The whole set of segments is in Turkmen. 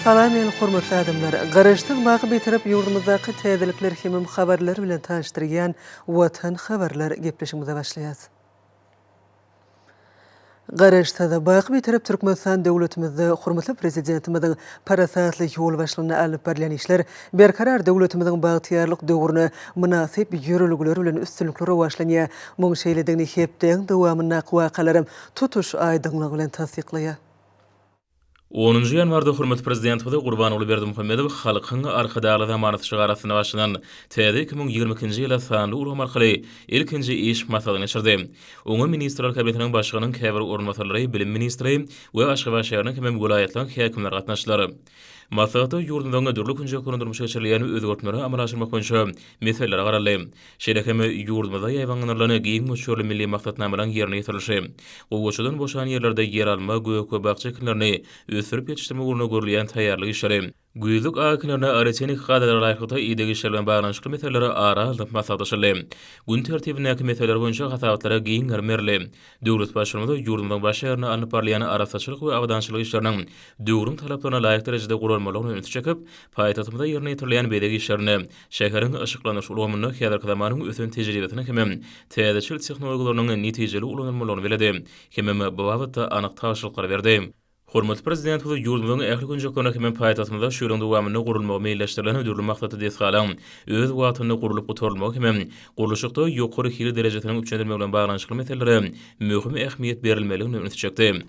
Salam meni hormatly adamlar! Garaşsyz baky Bitarap ýurdumyzdaky täzelikler hemem habarlar bilen tanyşdyrýan Watan habarlar gepleşigimize başlaýas. Garaşsyz, baky Bitarap Türkmenistan döwletimizde hormatly Prezidentimiziň parasatly ýolbaşçylygynda alnyp barylýan işler Berkarar döwletimiziň bagtyýarlyk döwrüne mynasyp ýörelgeler bilen üstünlikli rowaçlanýar. Muň şeýledigini hepdäň dowamyndaky wakalaram tutuş aýdyňlygy bilen tassyklaýar. Onunjy ýanwarda hormatly Prezidentimiz Gurbanguly Berdimuhamedow Halkyň Arkadagly zamanasy şygary astynda başlanan täze 2022-nji ýyla sanly ulgam arkaly ilkinji iş maslahatyny geçirdi. Oňa Ministrler Kabinetiniň Başlygynyň käbir orunbasarlary, bilim ministri we Aşgabat şäheriniň hemem welaýatlaryň häkimleri gatnaşdylar. Maslahatda ýurdumyzyň dürli künjeklerinde durmuşa geçirilýän özgertmeleri amala aşyrmak boýunça meselelere garaldy. Şeýle hem ýurdumyzda ýaýbaňlandyrylan giň möçberli milli maksatnamalaryň ýerine ýetirilişi, gowaçadan boşan ýerlerde ýeralma, gök we bakja ekinlerini ösdürip ýetişdirmek ugrunda görülýän taýýarlyk işleri, güýzlük ak ekinlerine agrotehniki kadalara laýyklykda ideg işleri bilen baglanyşykly meseleler ara alnyp maslahatlaşyldy. Gün tertibindäki meseleler boýunça hasabatlara giň gerim berildi. Döwlet Baştutanymyz ýurdumyzyň baş şäherinde alnyp barylýan arassaçylyk we abadançylyk işleriniň döwrüň talaplaryna laýyk derejede guralmalygyna ünsi çekip, paýtagtymyzda ýerine ýetirilýän bezeg işlerinde, şäheriň yşyklandyryş ulgamynda häzirki zamanyň ösen tejribesiniň hemem täzeçil tehnologiýalarynyň netijeli ulanylmalygyny belledi hemem bu babatda anyk tabşyryklary berdi. Hormatly Prezidentimiz ýurdumyzyň ähli künjeklerinde hemem paýtagtymyzda şu ýylyň dowamynda gurulmagy meýilleşdirilen dürli maksatly desgalaryň öz wagtynda gurlup gutarylmagy hemem gurluşykda ýokary hil derejesiniň üpjün edilmegi bilen baglanyşykly meselelere möhüm ähmiýet berilmelidigine ünsi çekdi.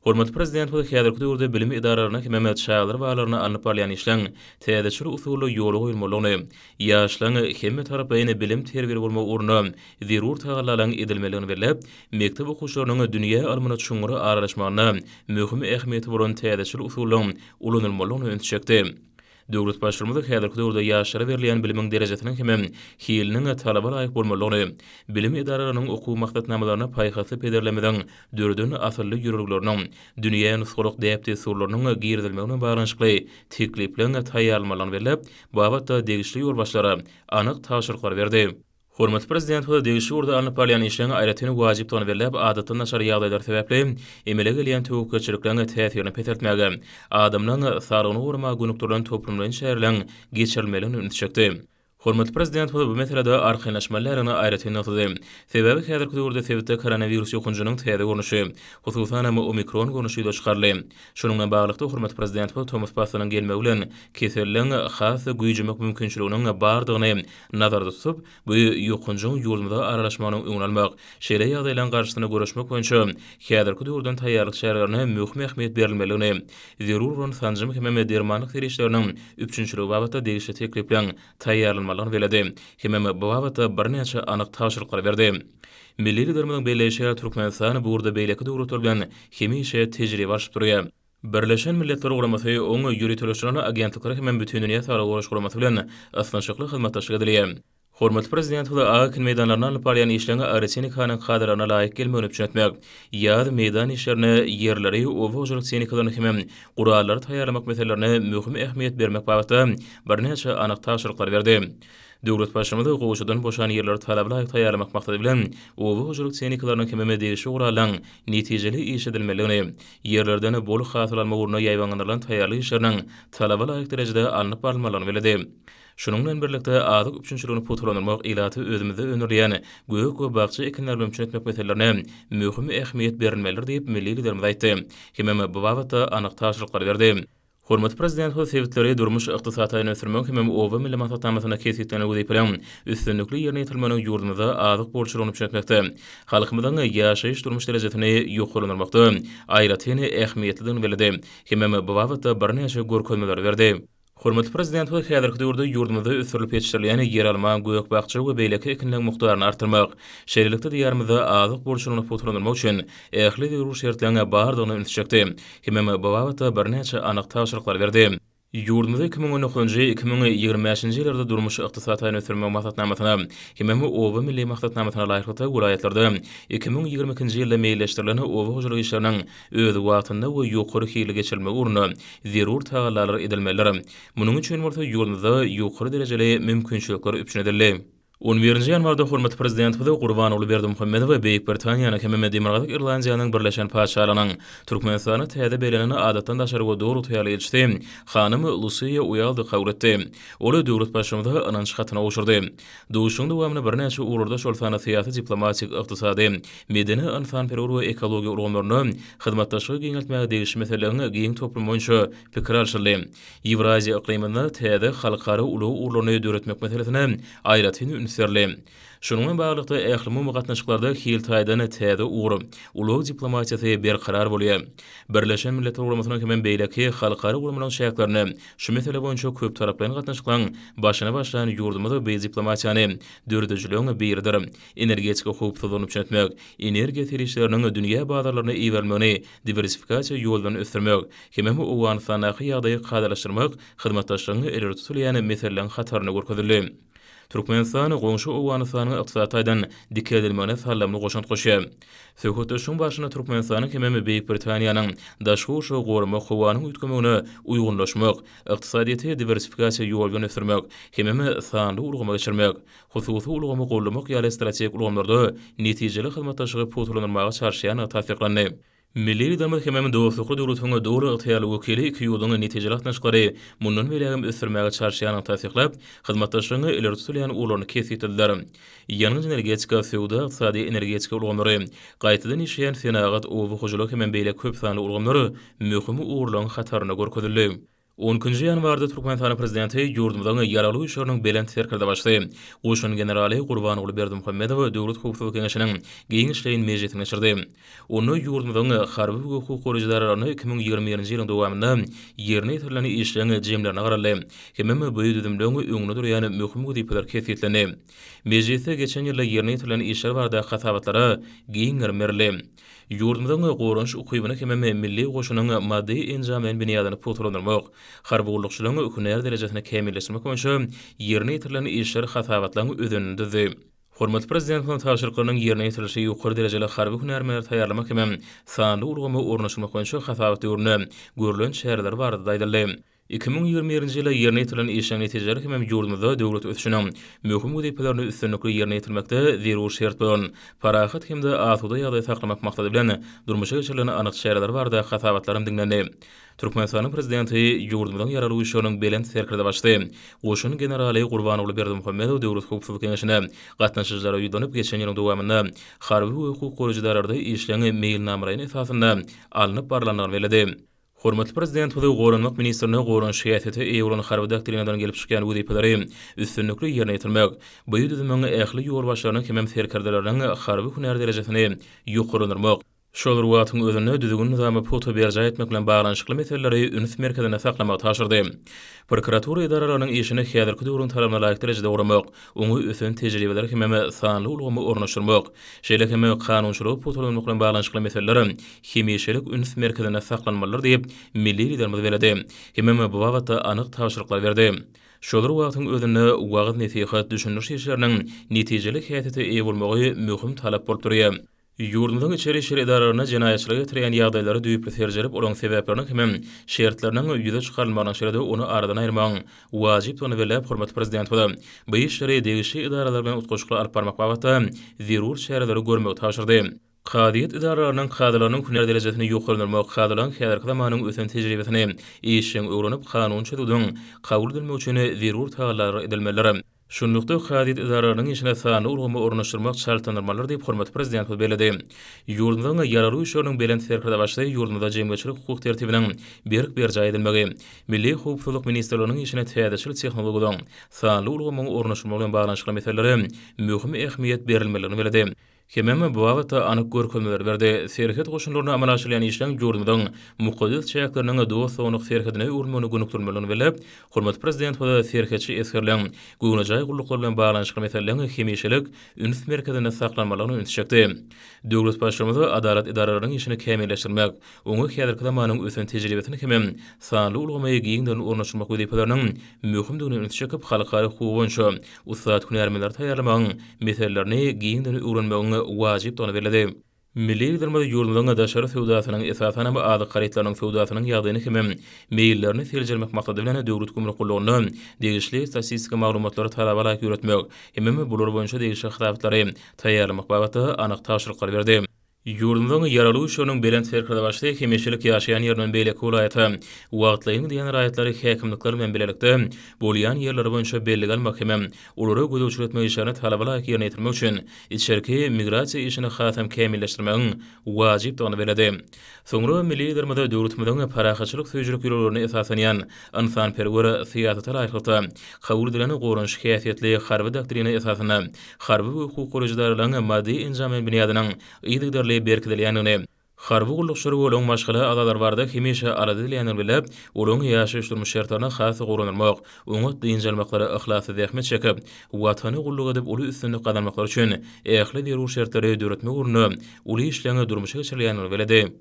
Hormatly Prezidentimiz häzirki döwürde bilim edaralarynda hemem çagalar baglarynda alnyp barylýan işleň täzeçil usulda ýola goýulmalydygyny, ýaşlaryň hemmetaraplaýyn bilim-terbiýeli bolmagy ugrunda zerur tagallalaryň edilmelidigini belläp, mekdep okuwçylarynyň dünýä ylmyna çuňňur aralaşmagynda möhüm ähmiýeti bolan täzeçil usullaryň ulanylmalydygyna ünsi çekdi. Döwlet Baştutanymyz häzirki döwürde ýaşlara berilýän bilimiň derejesiniň hemem hiliniň talaba laýyk bolmalydygyny, bilim edaralarynyň okuw maksatnamalaryna paýhasly pederlerimiziň döreden asylly ýörelgeleriniň, dünýä nusgalyk däp-dessurlarynyň girizilmegi bilen baglanyşykly teklipleriň taýýarlanmalydygyny belläp, bu babatda degişli ýolbaşçylara anyk tabşyryklary berdi. Hormatly Prezidentimiz degişli ugurda alnyp barylýan işleriň aýratyn wajypdygyny belläp, adatdan daşary ýagdaýlar sebäpli emele gelýän töwekgelçilikleriň täsirini peseltmäge, adamlaryň saglygyny goramaga gönükdirilen toplumlaýyn çäreleriň geçirilmelidigine ünsi çekdi. Hormatly Prezidentimiz bu meselede arkaýynlaşmaly däldigini aýratyn nygtady. Sebäbi häzirki döwürde sebitde koronawirus ýokanjynyň täze görnüşi, hususan hem, omikron görnüşi ýüze çykaryldy. Şunuň bilen baglylykda, hormatly Prezidentimiz tomus paslynyň gelmegi bilen keselligiň has-da güýjemek mümkinçiliginiň bardygyny nazarda tutup, bu ýokanjyň ýurdumyza aralaşmagynyň öňüni almak, şeýle ýagdaýlaryň garşysyna göreşmek boýunça häzirki döwürden taýýarlyk çärelerine möhüm ähmiýet berilmelidigini, zerur bolan sanjym hemem dermanlyk serişdeleriniň üpjünçiligi babatda degişli teklipleriň taýýarlanmalydygyny belledi hemem bu babatda birnäçe anyk tabşyryklary berdi. Milli Liderimiziň belleýşi ýaly, Türkmenistan bu ugurda beýleki döwletler bilen hemişe tejribe alşyp durýar. Birleşen Milletler Guramasy, oň ýöriteleşdirilen agentlikleri hemem Bütindünýä Saglygy Goraýyş Guramasy bilen ysnyşykly hyzmatdaşlyk edilýär. Hormatly Prezidentimiz ak ekin meýdanlarynda alnyp barylýan işleň agrotehnikanyň kadalaryna laýyk gelmegini üpjün etmek, ýaz meýdan işlerine ýerleri, oba hojalyk tehnikalaryny hemem gurallary taýýarlamak meselelerine möhüm ähmiýet bermek babatda birnäçe anyk tabşyryklary berdi. Döwlet Baştutanyz gowaçadan boşan ýerleri talaba laýyk taýýarlamak maksady bilen, oba hojalyk tehnikalarynyň hemem degişli gurallaryň netijeli işledilmelidigini, ýerlerden bol hasyl almak ugrunda ýaýbaňlandyrylan taýýarlyk işleriniň talaba laýyk derejede alnyp barylmalydygyny belledi. Şunuň bilen birlikde, azyk üpjünçiligini pugtalandyrmak, ilaty özümizde öndürilýän gök we bakja ekinleri bilen üpjün etmek meselelerine möhüm ähmiýet berilmelidir diýip, milli Liderimiz aýtdy hemem bu babatda anyk tabşyryklary berdi. Hormatly Prezidentimiz sebitleri durmuş-ykdysady taýdan ösdürmegiň hemem Oba milli maksatnamasynda kesgitlenen wezipeleriň üstünlikli ýerine ýetirilmeginiň ýurdumyzda azyk bolçulygyny üpjün etmekde, halkymyzyň ýaşaýyş-durmuş derejesini ýokarlandyrmakda aýratyn ähmiýetlidigini belledi hemem bu babatda birnäçe görkezmeleri berdi. Hormatly Prezidentimiz häzirki döwürde ýurdumyzda ösdürilip ýetişdirilýän ýeralma, gök-bakja we beýleki ekinleriň mukdaryny artdyrmak, şeýlelikde, Diýarymyzda azyk bolçulygyny pugtalandyrmak üçin ähli zerur şertleriň bardygyna ünsi çekdi hemem bu babatda birnäçe anyk tabşyryklary berdi. Ýurdumyzy 2019-njy, 2025-nji ýyllarda durmuş-ykdysady taýdan ösdürmek maksatnamasyna hemem Oba milli maksatnamasyna laýyklykda welaýatlarda 2022-nji ýylda meýilleşdirilen oba hojalyk işleriniň öz wagtynda we ýokary hilli geçirilmegi ugrunda zerur tagallalar edilmelidir. Munuň üçin bolsa ýurdumyzda ýokary derejeli mümkinçilikler üpjün edildi. On birinji ýanwarda hormatly Prezidentimiz Gurbanguly Berdimuhamedow Beýik Britaniýanyň hem-de Demirgazyk Irlandiýanyň Birleşen Patyşalygynyň Türkmenistana täze bellenen Adatdan daşary we Doly ygtyýarly ilçisi hanym Lusiýa Uýaldy kabul etdi. Ol döwlet Baştutanyna ynanç hatyny gowşurdy. Duşuşygyň dowamynda birnäçe ugurlarda, şol sanda syýasy-diplomatik, ykdysady, medeni-ynsanperwer we ekologiýa ulgamlarynda hyzmatdaşlygy giňeltmäge degişli meseleleriň giň toplumy boýunça pikir alşyldy. Ýewraziýa yklymynda täze halkara ulag ugurlaryny döretmek meselesine aýratyn üns berildi. Şunuň bilen baglylykda, ählumumy gatnaşyklarda hil taýdan täze ugur, ulag diplomatiýasy berkarar bolýar. Birleşen Milletler Guramasynyň hemem beýleki halkara guramalaryň çäklerinde şu mesele boýunça köptaraplaýyn gatnaşyklaryň başyny başlan ýurdumyz bu diplomatiýany döredijileriň biridir. Energetika howpsuzlygyny üpjün etmek, energiýa serişdeleriniň dünýä bazarlaryna iberilmegini diwersifikasiýa ýoly bilen ösdürmek hemem Owganystandaky ýagdaýy kadalaşdyrmak hyzmatdaşlygyň ileri tutulýan meseleleriň hatarynda görkezildi. Türkmenistan goňşy Owganystanyň ykdysady taýdan dikeldilmegine saldamly goşant goşýar. Söhbetdeşligiň barşynda Türkmenistanyň hemem Beýik Britaniýanyň daşky gurşawy goramak, howanyň üýtgemegine uýgunlaşmak, ykdysadyýeti diwersifikasiýa ýoly bilen ösdürmek hemem sanly ulgama geçirmek, hususy ulgamy goldamak ýaly strategik ulgamlarda netijeli hyzmatdaşlygy pugtalandyrmaga çalyşýandygy tassyklandy. Milli Liderimiz hemem dostlukly döwletiň doly ygtyýarly wekili iki ýurduň netijeli gatnaşyklary mundan beýlägem ösdürmäge çalyşýandygyny tassyklap, hyzmatdaşlygyň ileri tutulýan ugurlaryny kesgitlediler. Ýangyç-energetika, söwda-ykdysady, energetika ulgamlary, gaýtadan işleýän senagat, oba hojalygy hemem beýleki köpsanly ulgamlar möhüm ugurlaryň hatarynda görkezildi. On ikinji ýanwarda Türkmenistanyň Prezidenti ýurdumyzyň Ýaragly Güýçleriniň Belent Serkerdebaşysy, goşun generaly Gurbanguly Berdimuhamedow Döwlet howpsuzlyk geňeşiniň giňişleýin mejlisini geçirdi. Onda ýurdumyzyň harby we hukuk goraýjy edaralarynda 2021-nji ýylyň dowamynda ýerine ýetirilen işleň jemlerine garaldy hemem bu düzümleň öňünde durýan möhüm wezipeler kesgitlendi. Mejlisde geçen ýylda ýerine ýetirilen işler baradaky hasabatlara giň gerim berildi. Ýurdumyzyň goranyş ukybyny hemem milli goşunyň maddy-enjamlaýyn binýadyny pugtalandyrmak, harby gullukçylaryň hünär derejesini kämilleşdirmek boýunça ýerine ýetirilen işler hasabatlaryň özenini düzdi. Hormatly Prezidentimiziň tabşyryklarynyň ýerine ýetirilişi ýokary derejeli harby hünärmenleri taýýarlamak hemem sanly ulgamy ornaşdyrmak boýunça hasabat döwründe görlen çäreler barada-da aýdyldy. 2021-nji ýylda ýerine ýetirilen işleň netijeleri hemem ýurdumyzda döwlet ösüşiniň möhüm wezipelerini üstünlikli ýerine ýetirmekde zerur şert bolan parahat hem-de asuda ýagdaýy saklamak maksady bilen durmuşa geçirilen anyk çäreler barada hasabatlaram diňlendi. Türkmenistanyň Prezidenti ýurdumyzyň Ýaragly Güýçleriniň Belent Serkerdebaşysy, goşun generaly Gurbanguly Berdimuhamedow Döwlet howpsuzlyk geňeşine gatnaşyjylara ýüzlenip, geçen ýylyň dowamynda harby we hukuk goraýjy edaralarda işleň meýilnamalaýyn esasynda alnyp barlandygyny belledi. Hormatly Prezidentimiz Goranmak ministrine goranyş häsiýete eýe bolan Harby doktrinadan gelip çykýan wezipeleri üstünlikli ýerine ýetirmek, bu düzümiň ähli ýolbaşçylarynyň hemem serkerdeleriniň harby hünär derejesini ýokarlandyrmak, şol bir wagtyň özünde düzgün-nyzamy pugta berjaý etmek bilen baglanyşykly meseleleri üns merkezinde saklamagy tabşyrdy. Prokuratura edaralarynyň işini häzirki döwrüň talabyna laýyk derejede guramak, oňa ösen tejribeleri hemem sanly ulgamy ornaşdyrmak, şeýle hem kanunçylygy pugtalandyrmak bilen baglanyşykly meseleler hemişelik üns merkezinde saklanmalydyr diýip, milli Liderimiz belledi hemem bu babatda anyk tabşyryklar berdi. Şol bir wagtyň özünde wagyz-nesihat, düşündiriş işleriniň netijeli häsiýete eýe bolmagy möhüm talap bolup durýar. Ýurdumyzyň içeri işler edaralarynda jenaýatçylyga getirýän ýagdaýlary düýpli seljerip, olaryň sebäpleriniň hemem şertleriniň ýüze çykarylmagynyň, şeýle-de ony aradan aýyrmagyň wajypdygyny belläp, hormatly Prezidentimiz bu işleri degişli edaralar bilen utgaşykly alyp barmak babatda zerur çäreleri görmegi tabşyrdy. Kazyýet edaralarynyň kazylarynyň hünär derejesini ýokarlandyrmak, kazylaryň häzirki zamanyň ösen tejribesini işjeň öwrenip, kanuny çözgüdiň kabul edilmegi üçin zerur tagallalar edilmelidir. Şunlukda, kazyýet edaralarynyň işine sanly ulgamy ornaşdyrmak çaltlandyrmalydyr diýip, hormatly Prezidentimiz belledi. Ýurdumyzyň Ýaragly Güýçleriniň Belent Serkerdebaşysy ýurdumyzda jemgyýetçilik-hukuk tertibiniň berk berjaý edilmegi, Milli howpsuzlyk ministrliginiň işine täzeçil tehnologiýalaryň, sanly ulgamyň ornaşdyrylmagy bilen baglanyşykly meselelere möhüm ähmiýet berilmelidigini belledi. Hemem bu babatda anyk görkezmeleri berdi. Serhet goşunlaryna amala aşyrylýan işleň ýurdumyzyň mukaddes çäkleriniň dost-doganlyk serhedine öwrülmegine gönükdirilmelidigini belläp, hormatly Prezidentimiz serhetçi esgerleň göwnejaý gulluklary bilen baglanyşykly meseleleriň hemişelik üns merkezinde saklanmalydygyna ünsi çekdi. Döwlet Baştutanymyz adalat edaralarynyň işini kämilleşdirmek, oňa häzirki zamanyň ösen tejribesini hemem sanly ulgamy giňden ornaşdyrmak wezipeleriniň möhümdigine ünsi çekip, halkara hukugy boýunça ussat hünärmenleri taýýarlamagyň meselelerini giňden öwrenmegiň wajypdygyny belledi. Milli Liderimiz ýurdumyzyň daşary söwdasynyň, esasan hem, azyk harytlarynyň söwdasynyň ýagdaýyny hemem meýillerini seljermek maksady bilen, Döwlet gümrük gullugyna degişli statistika maglumatlary talaba laýyk ýöretmek hemem bular boýunça degişli hasabatlary taýýarlamak babatda anyk tabşyryklary berdi. Ýurdumyzyň Ýaragly Güýçleriniň Belent Serkerdebaşysy hemişelik ýaşaýan ýerinden beýleki welaýata wagtlaýyn gidýän raýatlary häkimlikler bilen bilelikde bolýan ýerleri boýunça bellige almak hemem olara gözegçilik etmek işlerini talaba laýyk ýerine ýetirmek üçin içerki migrasiýa işini hasam kämilleşdirmegiň wajypdygyny belledi. Soňra milli Liderimiz döwletimiziň parahatçylyk söýüjilik ýörelgelerine esaslanýan ynsanperwer syýasata laýyklykda kabul edilen goranyş häsiýetli Harby doktrina esasynda harby we hukuk goraýjy edaralaryň maddy-enjamlaýyn binýadynyň yzygiderli berkidilýändigini, Harby gullukçylar we olaryň maşgala agzalary barada hemişe alada edilýändigini belläp, olaryň ýaşaýyş-durmuş şertlerini has-da gowulandyrmak, oňat dynç almaklary, yhlasly zähmet çekip, Watana gulluk edip uly üstünlik gazanmaklary üçin ähli zerur şertleri döretmek ugrunda uly işleň durmuşa geçirilýändigini belledi.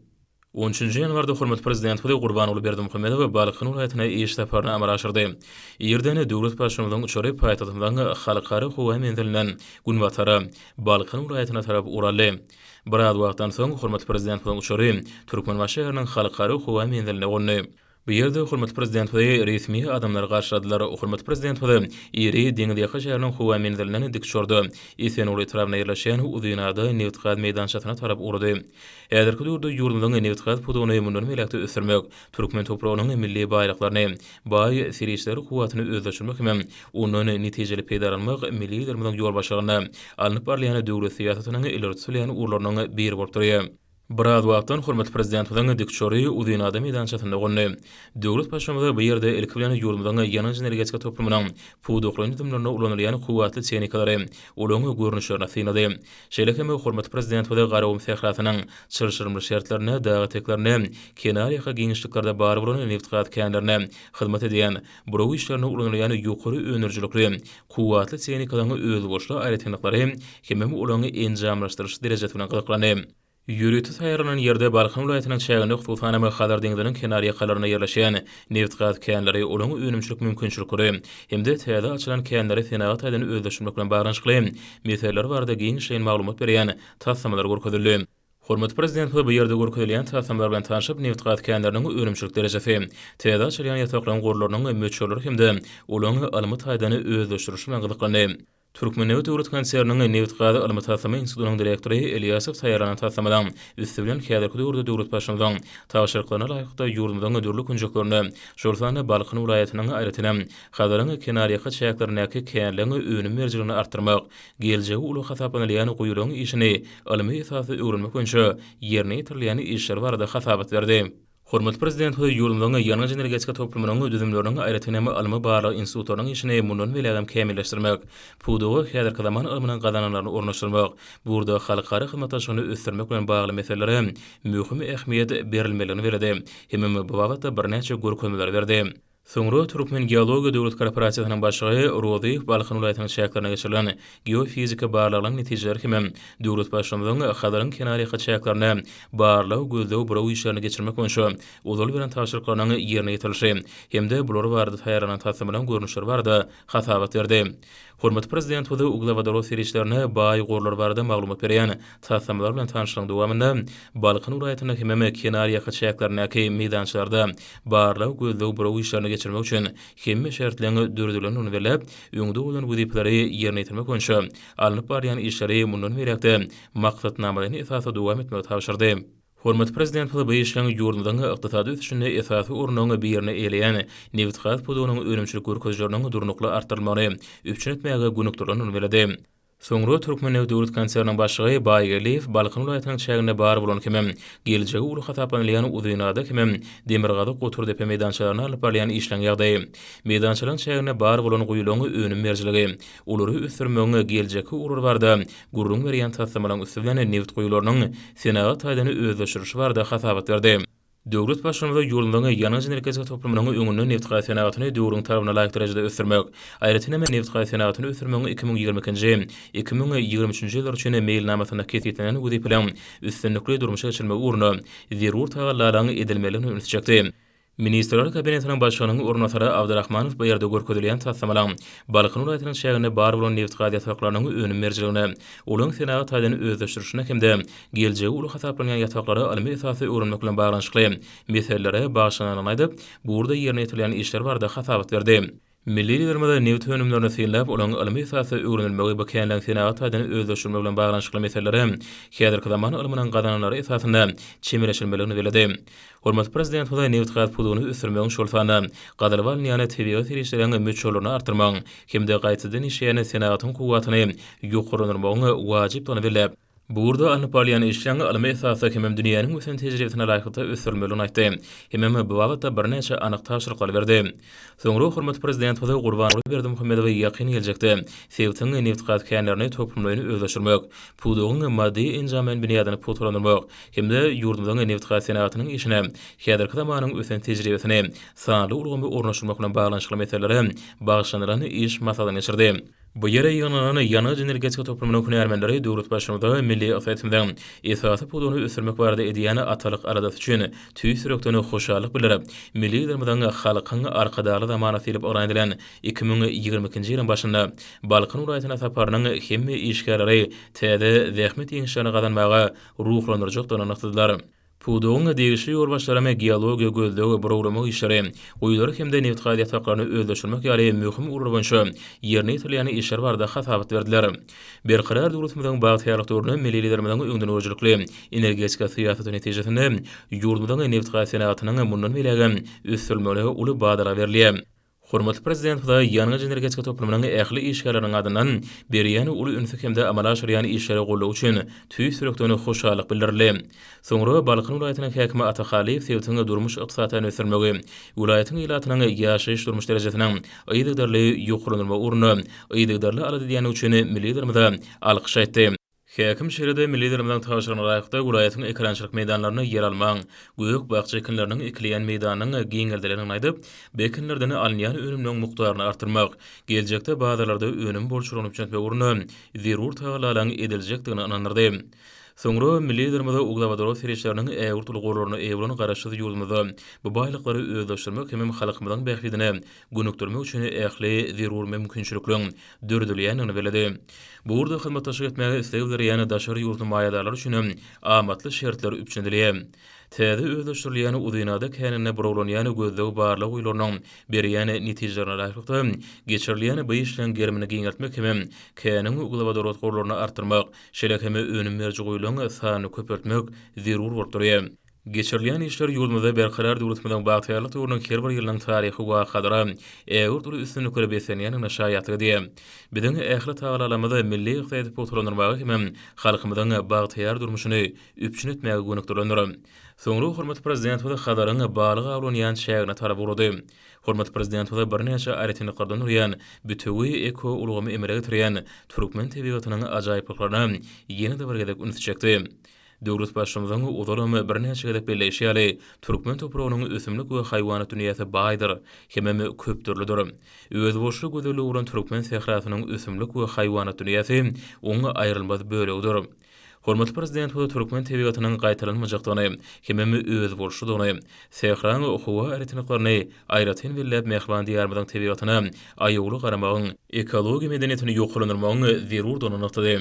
On üçünji ýanwarda hormatly Prezidentimiz Gurbanguly Berdimuhamedow Balkan welaýatyna iş saparyny amala aşyrdy. Irden döwlet Baştutanymyzyň uçary paýtagtymyzyň Halkara howa menzilinden günbatara, Balkan welaýatyna tarap ugur aldy. Biraz wagtdan soň, hormatly Prezidentimiziň uçary Türkmenbaşy şäheriniň Halkara howa menziline gondy. Bu ýerde hormatly Prezidentimizi resmi adamlar garşyladylar. Hormatly Prezidentimiz iri deňizýaka şäheriniň howa menzilinden dikuçarda Esenguly etrabynda ýerleşýän Uzynada nebitgaz meýdançasyna tarap ugrady. Häzirki döwürde ýurdumyzyň nebitgaz pudagyny mundan beýläk-de ösdürmek, türkmen topragynyň milli baýlyklaryny, baý serişdeler kuwwatyny özleşdirmek hem ondan netijeli peýdalanmak milli Liderimiziň ýolbaşçylygynda alnyp barylýan döwlet syýasatynyň ileri tutulýan ugurlarynyň biri bolup durýar. Biraz wagtdan hormatly Prezidentimiziň dikuçary Uzynada meýdançasynda gondy. Döwlet Baştutanymyz bu ýerde ilki bilen ýurdumyzyň ýangyç-energetika toplumynyň pudaklaýyn düzümlerinde ulanylýan kuwwatly tehnikalary, olaryň görnüşlerini synlady. Şeýle hem hormatly Prezidentimiz Garagum sährasynyň çylşyrymly şertlerinde, dag eteklerinde, kenarýaka giňişliklerde bar bolan nebitgaz känlerine hyzmat edýän, buraw işlerinde ulanylýan ýokary öndürijilikli, kuwwatly tehnikalaryň özboluşly aýratynlyklary hemem olaryň enjamlaşdyryş derejesi bilen gyzyklandy. Ýörite taýýarlanan ýerde Balkan welaýatynyň çäginde, hususanam Hazar deňziniň kenarýakalarynda ýerleşýän nebitgaz känleri, olaryň önümçilik mümkinçilikleri hem-de täze açylan känleri senagat taýdan özleşdirmek bilen baglanyşykly meseleler barada giňişleýin maglumat berýän taslamalar görkezildi. Hormatly Prezidentimiz bu ýerde görkezilýän taslamalar bilen tanşyp, nebitgaz känleriniň önümçilik derejesi, täze açylýan ýataklaryň gorlarynyň möçberleri hem-de olaryň ylmy taýdan özleşdirilişi bilen gyzyklandy. Türkmennebit döwlet konserniniň Nebitgaz ylmy-taslama institutynyň direktory Elýasow taýýarlanan taslamalaryň üsti bilen häzirki döwürde döwlet Baştutanymyzyň tabşyryklaryna laýyklykda ýurdumyzyň dürli künjeklerinde, şol sanda Balkan welaýatynyň, aýratynam, Hazaryň kenarýaka çäklerindäki känleň önüm berijiligini artdyrmak, geljegi uly hasaplanylýan guýularyň işini ylmy esasda öwrenmek boýunça ýerine ýetirilýän işler barada hasabat berdi. Hormatly Prezidentimiz ýurdumyzyň ýangyç-energetika toplumynyň düzümleriniň, aýratyn hem ylmy-barlag institutlarynyň işini mundan beýlägem kämilleşdirmek, pudaga häzirki zaman ylmynyň gazananlaryny ornaşdyrmak, bu ugurda halkara hyzmatdaşlygyny ösdürmek bilen bagly meselelere möhüm ähmiýet berilmelidigini belledi hemem bu babatda birnäçe görkezmeleri berdi. Soňra Türkmengeologiýa döwlet korporasiýasynyň başlygy Rozyýew Balkan welaýatynyň çäklerinde geçirilen geofiziki barlaglaryň netijeleri hemem döwlet Baştutanynyň Hazaryň kenarýaka çäklerinde barlag-gözleg-buraw işlerini geçirmek boýunça ozal beren tabşyryklarynyň ýerine ýetirilişi hem-de bular barada taýýarlanan taslamalaryň görnüşleri barada hasabat berdi. Hormatly Prezidentimiz uglewodorod serişdelerine baý gorlar barada maglumat berýän taslamalar bilen tanyşlygyň dowamynda Balkan welaýatynda hemem kenarýaka çäklerindäki meýdançalarda barlag-gözleg-buraw işlerini geçirmek üçin hemme şertleň döredilendigini belläp, öňde goýlan wezipeleri ýerine ýetirmek boýunça alnyp barylýan işleri mundan beýläk-de maksatnamalaýyn esasda dowam etmegi tabşyrdy. Hormatly Prezidentimiz bu işleň ýurdumyzyň ykdysady ösüşinde esasy ornuň birini eýeleýän nebitgaz pudagynyň önümçilik görkezijileriniň durnukly artdyrylmagyny üpjün etmäge gönükdirilendigini belledi. Soňra Türkmennebit döwlet konserniniň başlygy Baýgeldiýew Balkan welaýatynyň çäginde bar bolan hemem geljegi uly hasaplanylýan Uzynada hemem Demirgazyk Goturdepe meýdançalarynda alnyp barylýan işleň ýagdaýy, meýdançalaryň çäginde bar bolan guýularyň önüm berijiligi, olary ösdürmegiň geljekki ugurlary barada gürrüň berýän taslamalaryň üsti bilen nebit guýularynyň senagat taýdan özleşdirilişi barada hasabat berdi. Döwlet Baştutanymyz ýurdumyzyň ýangyç-energetika toplumynyň öňünde nebitgaz senagatyny döwrüň talabyna laýyk derejede ösdürmek, aýratyn hem nebitgaz senagatyny ösdürmegiň 2022-nji, 2023-nji ýyllar üçin meýilnamasynda kesgitlenen wezipeleriň üstünlikli durmuşa geçirilmegi ugrunda zerur tagallalaryň edilmelidigine ünsi çekdi. Ministrler Kabinetiniň Başlygynyň orunbasary Abdyrahmanow bu ýerde görkezilýän taslamalaryň Balkan welaýatynyň çäginde bar bolan nebitgaz ýataklarynyň önüm berijiligine, olaryň senagat taýdan özleşdirilişine hem-de geljegi uly hasaplanýan ýataklary ylmy esasda öwrenmek bilen baglanyşykly meselelere bagyşlanandygyny aýdyp, bu ugurda ýerine ýetirilýän işler barada hasabat berdi. Milli Liderimiz nebit önümlerini synlap, olaryň ylmy esasda öwrenilmegi, bu känleriň senagat taýdan özleşdirilmegi bilen baglanyşykly meselelere häzirki zaman ylmynyň gazananlary esasynda çemeleşilmelidigini belledi. Hormatly Prezidentimiz nebitgaz pudagyny ösdürmegiň, şol sanda gazylyp alynýan tebigy serişdeleriň möçberlerini artdyrmagyň hem-de gaýtadan işleýän senagatyň kuwwatyny ýokarlandyrmagyň wajypdygyny belläp, Bu ugurda alnyp barylýan işleň ylmy esasda hemem dünýäniň ösen tejribesine laýyklykda ösdürilmelidigini aýtdy. Hemem bu babatda birnäçe anyk tabşyryklary berdi. Soňra hormatly Prezidentimiz Gurbanguly Berdimuhamedow ýakyn geljekde sebitiň nebitgaz känlerini toplumlaýyn özleşdirmek, pudagyň maddy-enjamlaýyn binýadyny pugtalandyrmak hem-de ýurdumyzyň nebitgaz senagatynyň işine häzirki zamanyň ösen tejribesini, sanly ulgamy ornaşdyrmak bilen baglanyşykly meselelere bagyşlanylan iş maslahatyny geçirdi. Bu ýere ýygnanan ýangyç-energetika toplumynyň hünärmenleri döwlet Baştutanymyza milli ykdysadyýetimiziň esasy pudagyny ösdürmek barada edýän atalyk aladasy üçin tüýs ýürekden hoşallyk bildirip, milli Liderimiziň Halkyň Arkadagly zamanasy diýlip yglan edilen 2022-nji ýylyň başynda Balkan welaýatyna saparynyň hemme işgärleri täze zähmet ýeňişlerini gazanmaga ruhlandyrjakdygyny nygtadylar. Pudagyň degişli ýolbaşçylaram geologiýa gözleg, burawlamak işleri, guýulary hem-de nebitgaz ýataklaryny özleşdirmek ýaly möhüm ugurlar boýunça ýerine ýetirilýän işler barada hasabat berdiler. Berkarar döwletimiziň bagtyýarlyk döwründe milli Liderimiziň öňdengörüjilikli energetika syýasaty netijesinde ýurdumyzyň nebitgaz senagatynyň mundan beýlägem ösdürilmegine uly badalga berilýär. Hormatly Prezidentimize ýangyç-energetika toplumynyň ähli işgärleriniň adyndan berýän uly ünsi hem-de amala aşyrýan işlere goldawy üçin tüýs ýürekden hoşallyk bildirildi. Soňra Balkan welaýatynyň häkimi Ata Halyýew sebitiň durmuş-ykdysady taýdan ösdürilmegi, welaýatyň ilatynyň ýaşaýyş-durmuş derejesiniň yzygiderli ýokarlandyrylmagy ugrunda yzygiderli alada edýändigi üçin milli Liderimize alkyş aýtdy. Häkim şeýle-de milli Liderimiziň tabşyrygyna laýyklykda, welaýatyň ekerançylyk meýdanlarynda ýeralmaň, gök-bakja ekinleriniň ekilýän meýdanynyň giňeldilendigini aýdyp, bu ekinlerden alynýan önümleriň mukdaryny artdyrmak, geljekde bazarlarda önüm bolçulygyny üpjün etmek ugrunda zerur tagallalaryň ediljekdigine ynandyrdy. Soňra milli Liderimiz uglewodorod serişdeleriniň ägirt uly gorlaryna eýe bolan Garaşsyz ýurdumyzda bu baýlyklary özleşdirmek hemem halkymyzyň bähbidine gönükdirmek üçin ähli zerur mümkinçilikleriň döredilýändigini belledi. Bu ugurda hyzmatdaşlyk etmäge isleg bildirýän daşary ýurtly maýadarlar üçin hem amatly şertler üpjün edilýär. Täze özleşdirilýän Uzynada käninde burawlanýan gözleg-barlag guýularynyň berýän netijelerine laýyklykda, geçirilýän bu işleň gerimini giňeltmek hem käniň uglewodorod gorlaryny artdyrmak, şeýle hem önüm beriji guýularyň sanyny köpeltmek zerur bolup durýar. Geçirilýän işler ýurdumyzda Berkarar döwletimiziň bagtyýarlyk döwrüniň her bir ýylynyň taryhy wakalara, ägirt uly üstünliklere beslenýändigine şaýatlyk edýär. Biziň ähli tagalalarymyz milli ykdysadyýeti pugtalandyrmaga hemem halkymyzyň bagtyýar durmuşyny üpjün etmäge gönükdirilendir. Soňra hormatly Prezidentimiz Hazaryň balyk awlanýan çägine tarap ugrady. Hormatly Prezidentimiz birnäçe aýratynlyklardan durýan bitewi ekoulgamy emele getirýän türkmen tebigatynyň ajaýyplyklaryna ýene-de bir gezek ünsi çekdi. Döwlet Baştutanynyň ozalam birnäçe gezek belleýşi ýaly, türkmen topragynyň ösümlik we haýwanat dünýäsi baýdyr hemem köpdürlüdir. Özboluşly gözelligi bolan türkmen sährasynyň ösümlik we haýwanat dünýäsi oň aýrylmaz bölegidir. Hormatly Prezidentimiz türkmen tebigatynyň gaýtalanmajakdygyny hemem özboluşlydygyny, sähraň howa aýratynlyklaryny aýratyn belläp, mähriban Diýarymyzyň tebigatyna aýawly garamagyň, ekologiýa medeniýetini ýokarlandyrmagyň zerurdygyny nygtady.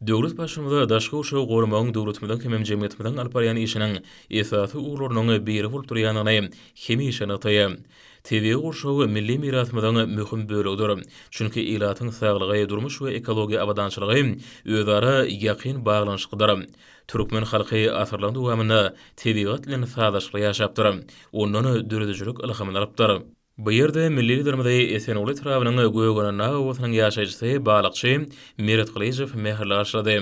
Döwlet Baştutanyna daşky gurşawy goramagyň döwletimiziň hemem jemgyýetimiziň alyp barýan işiniň esasy ugurlarynyň biri bolup durýandygyny hemişe nygtaýar. Tebigy gurşaw milli mirasymyzyň möhüm bölegidir. Çünki ilatyň saglygy, durmuş we ekologiýa abadançylygy özara ýakyn baglanyşyklydyr. Türkmen halky asyrlaryň dowamynda tebigat bilen sazlaşykly ýaşapdyr, ondan döredijilik ylhamyny alypdyr. Bu ýerde milli Liderimizi Esenguly etrabynyň Gögenen dag obasynyň ýaşaýjysy, balykçy Meret Gylyjow mähirli garşylady.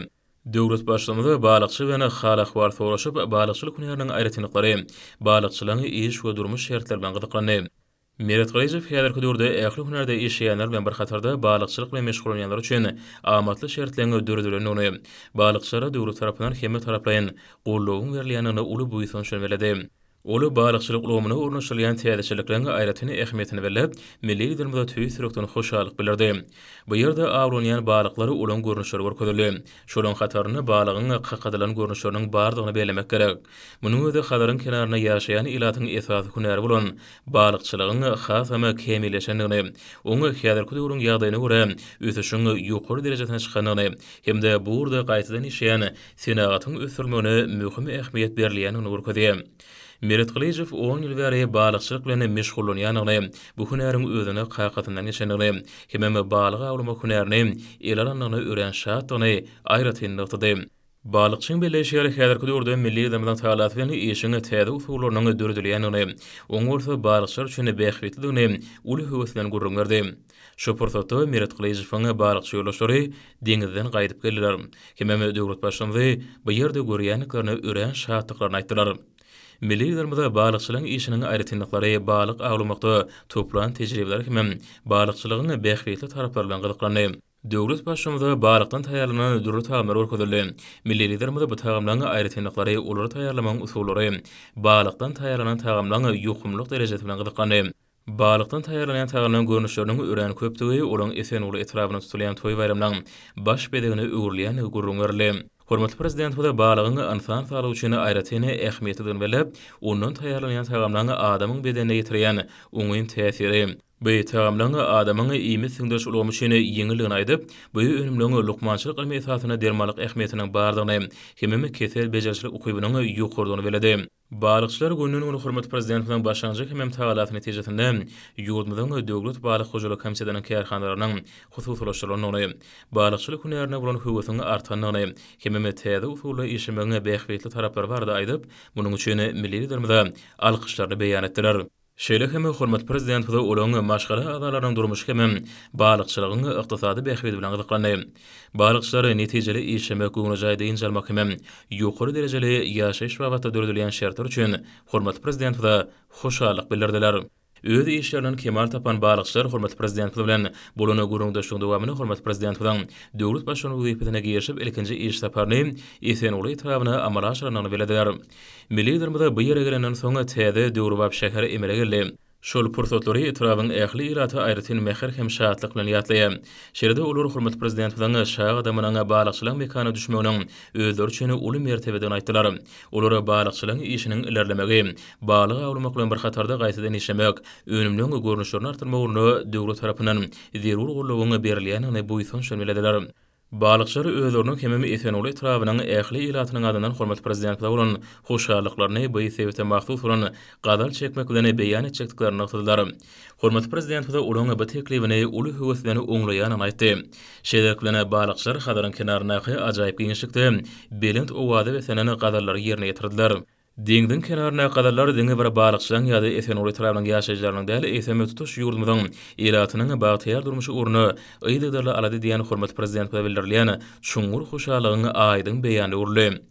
Döwlet Baştutanymyz balykçy bilen hal-ahwal soraşyp, balykçylyk hünäriniň aýratynlyklary, balykçylaryň iş we durmuş şertleri bilen gyzyklandy. Meret Gylyjow häzirki döwürde ähli hünärde işleýänler bilen bir hatarda balykçylyk bilen meşgullanýanlar üçin amatly şertleriň döredilendigini, balykçylara döwlet tarapyndan hemmetaraplaýyn goldawyň berilýändigini uly buýsanç bilen belledi. Ol balykçylyk ulgamyna ornaşdyrylýan täzeçillikleriň aýratyn ähmiýetini belläp, milli Liderimize tüýs ýürekden hoşallyk bildirdi. Bu ýerde awlanýan balyklar, olaryň görnüşleri görkezildi. Şolaryň hatarynda balygyň kakadylan görnüşleriniň bardygyny bellemek gerek. Munuň özi Hazaryň kenarynda ýaşaýan ilatyň esasy hünäri bolan balykçylygyň hasam kämilleşendigini, oň häzirki döwrüň ýagdaýyna görä ösüşiň ýokary derejesine çykandygyny hem-de bu ugurda gaýtadan işleýän senagatyň ösdürilmegine möhüm ähmiýet berilýändigini görkezýär. Meret Gylyjow on ýyl bäri balykçylyk bilen meşgullanýandygyny, bu hünäriň özüne kakasyndan geçendigini hemem balyk awlamak hünärini ele alandygyna örän şatdygyny aýratyn nygtady. Balykçyň belleýşi ýaly, häzirki döwürde milli Liderimiziň tagallasy bilen işiň täze usullarynyň döredilýändigini, oň bolsa balykçylar üçin bähbitlidigini uly höwes bilen gürrüň berdi. Şu pursatda Meret Gylyjowyň balykçy ýoldaşlary deňizden gaýdyp geldiler. Hemem döwlet Baştutanymyzy bu ýerde görýändiklerine örän şatdyklaryny aýtdylar. Milli Liderimize balykçylygyň işiniň aýratynlyklary, balyk awlamakda toplan tejribeler hemem balykçylygyň bähbitli taraplary bilen gyzyklandy. Döwlet Baştutanymyza balykdan taýýarlanan dürli tagamlar görkezildi. Milli Liderimiz bu tagamlaryň aýratynlyklary, olary taýýarlamagyň usullary, balykdan taýýarlanan tagamlaryň ýokumlylyk derejesi bilen gyzyklandy. Balykdan taýýarlanýan tagamlaryň görnüşleriniň örän köpdügi, olaryň Esenguly etrabynda tutulýan toý-baýramlaryň baş bezegine öwrülýändigi gürrüň berildi. Hormatly Prezidentimiz balygyň ynsan saglygy üçin aýratyn ähmiýetlidigini belläp, ondan taýýarlanýan tagamlaryň adamyň bedenine ýetirýän oňyn täsiri, bu tagamlaryň adamyň iýmit siňdiriş ulgamy üçin ýeňildigini aýdyp, bu önümleriň lukmançylyk ylmy esasynda dermanlyk ähmiýetiniň bardygyny hemem kesel bejerişlik ukybynyň ýokarydygyny belledi. Balykçylar günden-güne hormatly Prezidentimiziň başlangyjy hemem tagallasy netijesinde ýurdumyzyň Döwlet balyk hojalyk komitetiniň kärhanalarynyň hususylaşdyrylandygyny, balykçylyk hünärine bolan höwesiň artandygyny hemem täze usulda işlemegiň bähbitli taraplary barada aýdyp, munuň üçin milli Liderimize alkyşlaryny beýan etdiler. Şeýle hem hormatly Prezidentimiz olaryň maşgala agzalarynyň durmuşy hemem balykçylygyň ykdysady bähbidi bilen gyzyklandy. Balykçylar netijeli işlemek, göwnejaý dynç almak hemem ýokary derejeli ýaşaýyş babatda döredilýän şertler üçin hormatly Prezidentimize hoşallyk bildirdiler. Öz işlerinden kemal tapan balykçylar hormatly Prezidentimiz bilen bolan gürrüňdeşligiň dowamynda hormatly Prezidentimiziň döwlet Baştutany wezipesine girişip ilkinji iş saparyny Esenguly etrabyna amala aşyrandygyny bellediler. Milli Liderimiz bu ýere gelenden soň täze döwrebap şäher emele geldi. Şol pursatlary etrabyň ähli ilaty aýratyn mähir hem şatlyk bilen ýatlaýar. Şeýle-de olar hormatly Prezidentimiziň şa gadamynyň balykçylygyň mekanyna düşmeginiň özleri üçin uly mertebedigini aýtdylar. Olar balykçylygyň işiniň ilerlemegi, balyk awlamak bilen bir hatarda gaýtadan işlemek, önümleň görnüşlerini artdyrmak ugrunda döwlet tarapyndan zerur goldawyň berilýändigini buýsanç bilen bellediler. Balykçylar özleriniň hemem Esenguly etrabynyň ähli ilatynyň adyndan hormatly Prezidentimize bolan hoşallyklaryny bu sebite mahsus bolan gazal çekmek bilen beýan etjekdiklerini nygtadylar. Hormatly Prezidentimiz olaryň bu teklibini uly höwes bilen oňlaýandygyny aýtdy. Şeýlelik bilen, balykçylar Hazaryň kenaryndaky ajaýyp giňişlikde belent owaza beslenen gazallary ýerine ýetirdiler. Deňziň kenaryndaky gazallar diňe bir balykçylaryň ýa-da Esenguly etrabynyň ýaşaýjylarynyň däl, eýsem, tutuş ýurdumyzyň ilatynyň bagtyýar durmuşy ugrunda yzygiderli alada edýän hormatly Prezidentimize bildirilýän çuňňur hoşallygyň aýdyň beýanyna öwrüldi.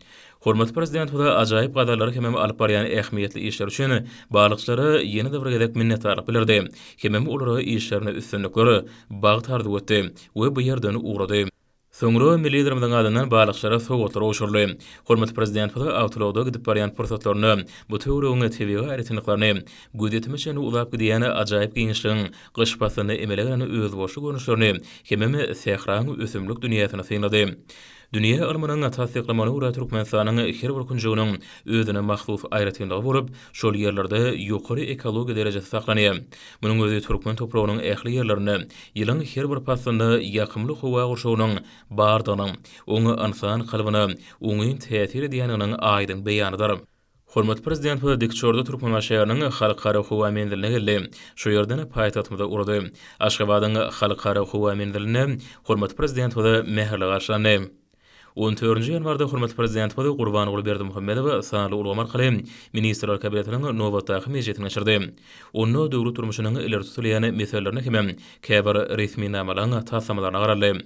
Hormatly Prezidentimize ajaýyp gazallary hemem alyp barýan ähmiýetli işleri üçin balykçylara ýene-de bir gezek minnetdarlyk bildirdi hemem olara işlerinde üstünlikler, bagt arzuw etdi we bu ýerden ugrady. Soňra milli Liderimiziň adyndan balykçylara sowgatlar gowşuryldy. Hormatly Prezidentimiz awtoulagda gidip barýan pursatlarynda bu töweregiň tebigy aýratynlyklaryny, gözýetime çenli uzap gidýän ajaýyp giňişligiň gyş paslynda emele gelen özboluşly görnüşlerini hemem sähraň ösümlik dünýäsini synlady. Dünýä ylmynyň tassyklamagyna görä, Türkmenistanyň her bir künjeginiň özüne mahsus aýratynlygy bolup, şol ýerlerde ýokary ekologiýa derejesi saklanýar. Munuň özi türkmen topragynyň ähli ýerlerinde ýylyň her bir paslynda ýakymly howa gurşawynyň bardygynyň, oň ynsan kalbyna oňyn täsir edýändiginiň aýdyň beýanydyr. Hormatly Prezidentimiz dikuçarda Türkmenbaşy şäheriniň Halkara howa menziline geldi. Şu ýerden paýtagtymyza ugrady. Aşgabadyň Halkara howa menzilinde hormatly Prezidentimiz mähirli garşylandy. On dördünji ýanwarda hormatly Prezidentimiz Gurbanguly Berdimuhamedow sanly ulgam arkaly Ministrler Kabinetiniň nobatdaky mejlisini geçirdi. Onda döwlet durmuşynyň ileri tutulýan meselelerine hemem käbir resminamalaryň taslamalaryna garaldy.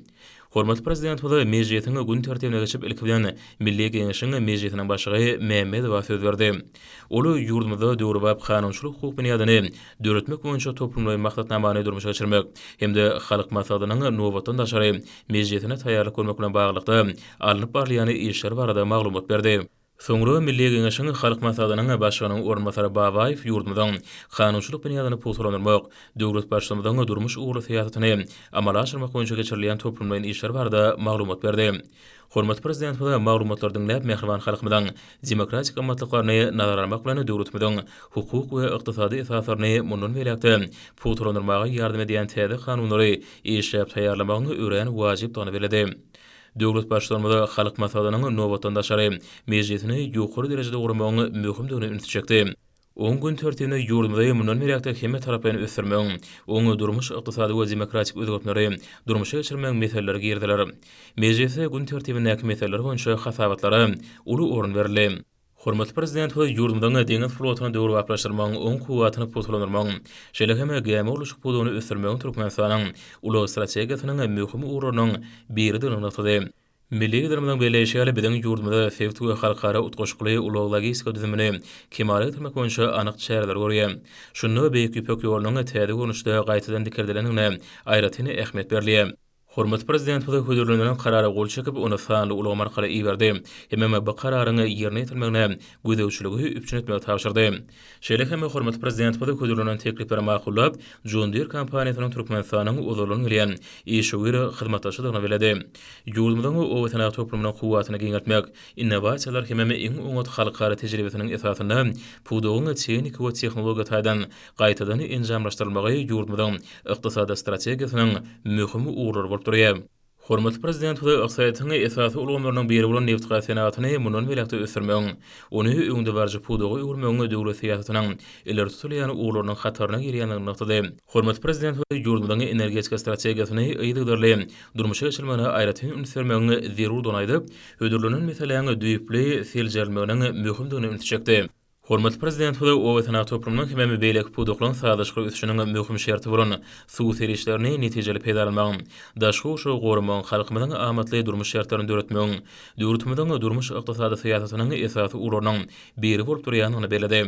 Hormatly Prezidentimiz mejlisiň gün tertibine geçip, ilki bilen, Milli Geňeşiň Mejlisiniň Başlygy Mämmedowa söz berdi. Ol ýurdumyzda döwrebap kanunçylyk-hukuk binýadyny döretmek boýunça toplumlaýyn maksatnamany durmuşa geçirmek hem-de Halk Maslahatynyň nobatdan daşary mejlisine taýýarlyk görmek bilen baglylykda alnyp barylýan işler barada maglumat berdi. Soňra Milli Geňeşiň Halk Maslahatynyň Başlygynyň orunbasary Babaýew ýurdumyzyň kanunçylyk binýadyny pugtalandyrmak, döwlet Baştutanymyzyň durmuş ugurly syýasatyny amala aşyrmak boýunça geçirilýän toplumlaýyn işler barada maglumat berdi. Hormatly Prezidentimiz maglumatlary diňläp, mähriban halkymyzyň demokratik gymmatlyklaryny nazara almak bilen, döwletimiziň hukuk we ykdysady esaslaryny mundan beýläk-de pugtalandyrmaga ýardam edýän täze kanunlary işläp taýýarlamagyň örän wajypdygyny belledi. Döwlet Baştutanymyz Halk Maslahatynyň nobatdan daşary mejlisini ýokary derejede guramagyň möhümdigine ünsi çekdi. Oň gün tertibine ýurdumyzy mundan beýläk-de hemmetaraplaýyn ösdürmegiň, oň durmuş-ykdysady we demokratik özgertmeleri durmuşa geçirmegiň meseleleri giriziler. Mejlisde gün tertibindäki meseleler boýunça hasabatlara uly orun berildi. Hormatly Prezidentimiz ýurdumyzyň deňiz flotuny döwrebaplaşdyrmagyň, oň kuwwatyny pugtalandyrmagyň, şeýle hem gämi gurluşyk pudagyny ösdürmegiň Türkmenistanyň ulag strategiýasynyň möhüm ugurlarynyň biridigini nygtady. Milli Liderimiziň belleýşi ýaly, biziň ýurdumyz sebit we halkara utgaşykly ulag-logistika düzümini kemala getirmek boýunça anyk çäreleri görýär. Şunda Beýik Ýüpek ýolunyň täze görnüşde gaýtadan dikeldilendigine aýratyn ähmiýet berilýär. Hormatly Prezidentimize hödürlenilen Karara gol çekip, ony sanly ulgam arkaly iberdi hemem bu Kararyň ýerine ýetirilmegine gözegçiligi üpjün etmegi tabşyrdy. Şeýle hem hormatly Prezidentimize hödürlenen teklipleri makullap, John Deere kompaniýasynyň Türkmenistanyň ozaldan gelýän işewür hyzmatdaşydygyny belledi. Ýurdumyzyň oba-senagat toplumynyň kuwwatyny giňeltmek, innowasiýalar hemem iň oňat halkara tejribesiniň esasynda pudagyň tehniki we tehnologiýa taýdan gaýtadan enjamlaşdyrylmagy ýurdumyzyň ykdysady strategiýasynyň möhüm ugurlary bolup durýar. Hormatly Prezidentimiz ykdysadyýetiň esasy ulgamlarynyň biri bolan nebitgaz senagatyny mundan beýläk-de ösdürmegiň, ony öňdebaryjy pudaga öwürmegiň döwlet syýasatynyň ileri tutulýan ugurlarynyň hataryna girýändigini nygtady. Hormatly Prezidentimiz ýurdumyzyň energetika strategiýasyny yzygiderli durmuşa geçirmegine aýratyn üns bermegiň zerurdygyny aýdyp, hödürlenen meseläň düýpli seljerilmeginiň möhümdigine ünsi çekdi. Hormatly Prezidentimiz oba senagat toplumynyň hemem beýleki pudaklaryň sazlaşykly ösüşiniň möhüm şerti bolan suw serişdelerini netijeli peýdalanmagyň, daşky gurşawy goramagyň, halkymyzyň amatly durmuş şertlerini döretmegiň döwletimiziň durmuş-ykdysady syýasatynyň esasy ugurlarynyň biri bolup durýandygyny belledi.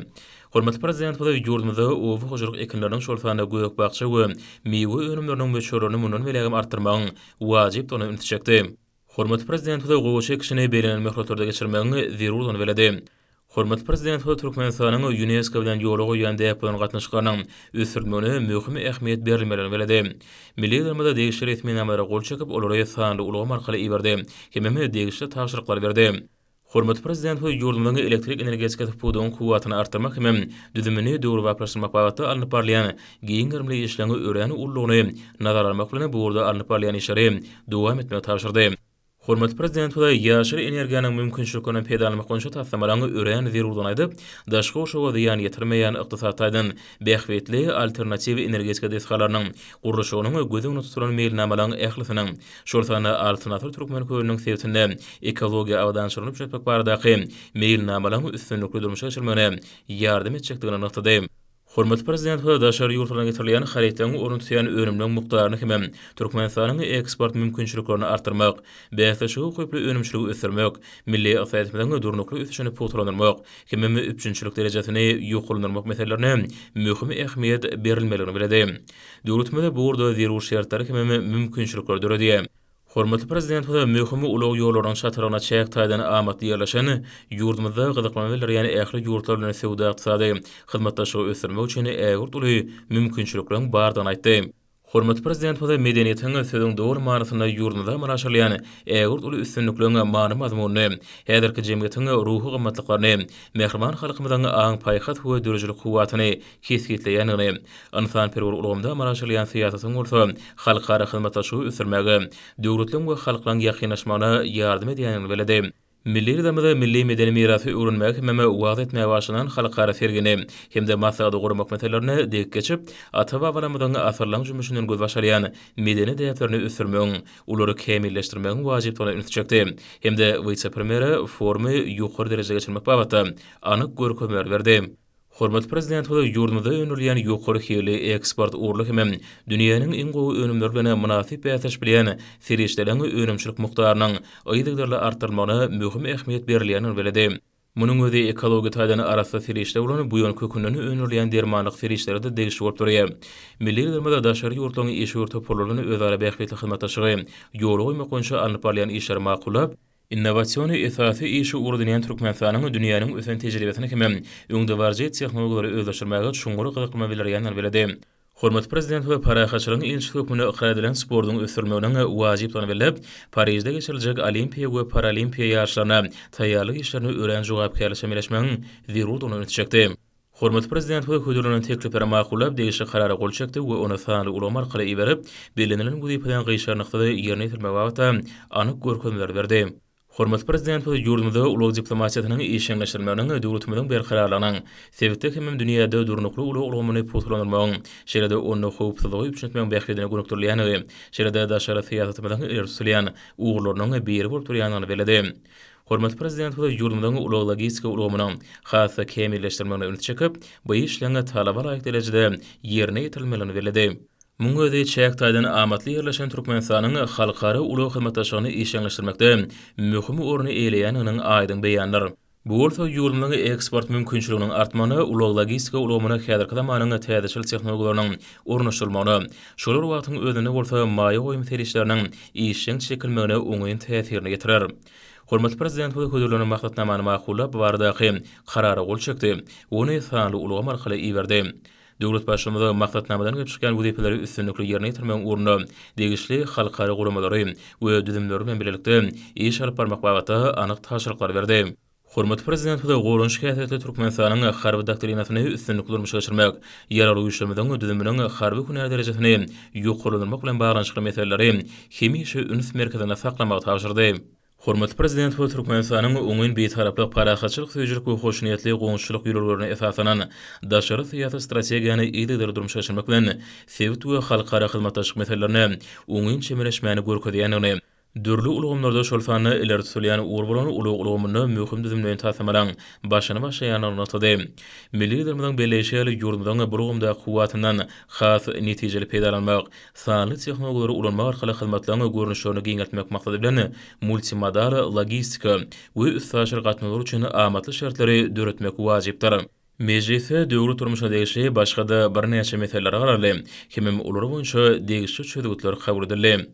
Hormatly Prezidentimiz ýurdumyzda oba hojalyk ekinleriniň, şol sanda gök-bakja we miwe önümleriniň möçberlerini mundan beýlägem artdyrmagyň wajypdygyna ünsi çekdi. Hormatly Prezidentimiz gowaça ekişini bellenen möhletlerde geçirmegiň zerurdygyny belledi. Hormatly Prezidentimiz Türkmenistanyň Ýunesko bilen ýola goýýan däp bolan gatnaşyklarynyň ösdürilmegine möhüm ähmiýet berilmelidigini belledi. Milli Liderimiz degişli resminamalara gol çekip, olary sanly ulgam arkaly iberdi hemem degişli tabşyryklary berdi. Hormatly Prezidentimiz ýurdumyzyň elektrik energetikasy pudagyň kuwwatyny artdyrmak hemem düzümini döwrebaplaşdyrmak babatda alnyp barylýan giň gerimli işleň örän uludygyny nazara almak bilen, bu ugurda alnyp barylýan işleri dowam etmegi tabşyrdy. Hormatly Prezidentimiz ýaşyl energiýanyň mümkinçiliklerinden peýdalanmak boýunça taslamalaryň örän zerurdygyny aýdyp, daşky gurşawa zyýan ýetirmeýän, ykdysady taýdan bähbitli alternatiw energetika desgalarynyň gurluşygynyň göz öňünde tutulan meýilnamalaryň ählisiniň şol sanda Altyn asyr Türkmen kölüniň sebitinde ekologiýa abadançylygyny üpjün etmek baradaky meýilnamalaryň üstünlikli durmuşa geçirilmegine ýardam etjekdigini nygtady. Hormatly Prezidentimiz daşary ýurtlardan getirilýän harytlaryň ornuny tutýan önümleriň mukdaryny hem Türkmenistanyň eksport mümkinçiliklerini artdyrmak, bäsleşige ukyply önümçiligi ösdürmek, milli ykdysadyýetimiziň durnukly ösüşini pugtalandyrmak hemem üpjünçilik derejesini ýokarlandyrmak meselelerine möhüm ähmiýet berilmelidigini belledi. Döwletimiz bu ugurda zerur şertleri hemem mümkinçilikleri döredýär. Hormatly Prezidentimiz möhüm ulag ýollarynyň çatrygyna çäk taýdan amatly ýerleşen ýurdumyzda gyzyklanma bildirýän ähli ýurtlar bilen söwda-ykdysady hyzmatdaşlygy ösdürmek üçin ägirt uly mümkinçilikleriň bardygyny aýtdy. Hormatly Prezidentimiz medeniýetiň sözüň doly manysynda ýurdumyzda amala aşyrylýan ägirt uly üstünlikleriň many-mazmunyny, häzirki jemgyýetiň ruhy gymmatlyklaryny, mähriban halkymyzyň aň-paýhas we döredijilik kuwwatyny kesgitleýändigini, ynsanperwer ulgamda amala aşyrylýan syýasatyň bolsa halkara hyzmatdaşlygy ösdürmäge, döwletleriň we halklaryň ýakynlaşmagyna ýardam edýändigini belledi. Milli Liderimiz milli medeni mirasy öwrenmäge hemem wagyz etmäge bagyşlanan halkara sergini hem-de maslahaty guramak meselelerine degip geçip, ata-babalarymyzyň asyrlaryň jümmüşinden gözbaş alýan medeni däplerini ösdürmegiň, olary kämilleşdirmegiň wajypdygyna ünsi çekdi hem-de wise-premýere forumy ýokary derejede geçirmek babatda anyk görkezmeleri berdi. Hormatly Prezidentimiz ýurdumyzda öndürilýän ýokary hilli, eksport ugurly hemem dünýäniň iň gowy önümleri bilen mynasyp bäsleşip bilýän serişdeleriň önümçilik mukdarynyň yzygiderli artdyrylmagyna möhüm ähmiýet berilýändigini belledi. Munuň özi ekologiýa taýdan arassa serişde bolan buýan kökünden öndürilýän dermanlyk serişdelere-de degişli bolup durýar. Milli Liderimiz daşary ýurtlaryň işewür toparlary bilen özara bähbitli hyzmatdaşlygy ýola goýmak boýunça alnyp barylýan işleri makullap, Innowasion esasy işi ugur edinýän Türkmenistanyň dünýäniň ösen tejribesini hem öňdebaryjy tehnologiýalary özleşdirmäge çuňňur gyzyklanma bildirýändigini belledi. Hormatly Prezidentimiz parahatçylygyň ilçisi hökmünde ykrar edilen sportuň ösdürilmeginiň wajypdygyny belläp, Parižde geçiriljek Olimpiýa we Paralimpiýa ýaryşlaryna taýýarlyk işlerine örän jogapkärli çemeleşmegiň zerurdygyna ünsi çekdi. Hormatly Prezidentimiz hödürlenen teklipleri makullap, degişli Karara gol çekdi we ony sanly ulgam arkaly iberip, bellenilen wezipeleriň gyşarnyksyz ýerine ýetirilmegi babatda anyk görkezmeleri berdi. Hormatly Prezidentimiz ýurdumyzda ulag diplomatiýasynyň işjeňleşdirilmeginiň döwletimiziň berkararlygynyň, sebitde hemem dünýäde durnukly ulag ulgamyny pugtalandyrmagyň, şeýle-de onda howpsuzlygy üpjün etmegiň bähbidine gönükdirilýändigi, şeýle-de daşary syýasatymyzyň ileri tutulýan ugurlarynyň biri bolup durýandygyny belledi. Hormatly Prezidentimiz ýurdumyzyň ulag-logistika ulgamynyň has-da kämilleşdirilmegine ünsi çekip, bu işleň talaba laýyk derejede ýerine ýetirilmelidigini belledi. Munuň özi çäk taýdan amatly ýerleşen Türkmenistanyň halkara ulag hyzmatdaşlygyny işjeňleşdirmekde möhüm orny eýeleýändiginiň aýdyň beýanydyr. Bu bolsa ýurdumyzyň eksport mümkinçiliginiň artmagyna, ulag-logistika ulgamyna häzirki zamanyň täzeçil tehnologiýalarynyň ornaşdyrylmagyna, şol bir wagtyň özünde bolsa maýa goýum serişdeleriniň işjeň çekilmegine oňyn täsirini ýetirer. Hormatly Prezidentimiz hödürlenen maksatnamany makullap, bu baradaky Karara gol çekdi, ony sanly ulgam arkaly iberdi. Döwlet Baştutanymy maksatnamadan gelip çykýan wezipeleri üstünlikli ýerine ýetirmegiň ugrunda degişli halkara guramalary we düzümleri bilen bilelikde iş alyp barmak babatda anyk tabşyryklary berdi. Hormatly Prezidentimiz goranyş häsiýetli Türkmenistanyň Harby doktrinasyny üstünlikli durmuşa geçirmek, Ýaragly Güýçlerimiziň düzüminiň harby hünär derejesini ýokarlandyrmak bilen baglanyşykly meseleleri hemişe üns merkezinde saklamagy tabşyrdy. Hormatly Prezidentimiz Türkmenistanyň oňyn Bitaraplyk, parahatçylyk söýüjilik we hoşniýetli goňşuçylyk ýörelgelerine esaslanan daşary syýasy strategiýany yzygiderli durmuşa geçirmek bilen, sebit we halkara hyzmatdaşlyk meselelerine oňyn çemeleşmäni görkezýändigini, dürli ulgamlarda, şol sanda ileri tutulýan ugur bolan ulag ulgamynda möhüm düzümleýin taslamalaryň başyny başlaýandygyny nygtady. Milli Liderimiziň belleýşi ýaly, ýurdumyzyň bu ulgamdaky kuwwatyndan has netijeli peýdalanmak, Sanly tehnologiýalary ulanmak arkaly hyzmatlaryň görnüşlerini giňeltmek maksady bilen, multimodal logistika we üstaşyr gatnawlar üçin amatly şertleri döretmek wajypdyr. Mejlisde döwlet durmuşyna degişli başga-da birnäçe meselelere garaldy hemem olar boýunça degişli çözgütler kabul edildi.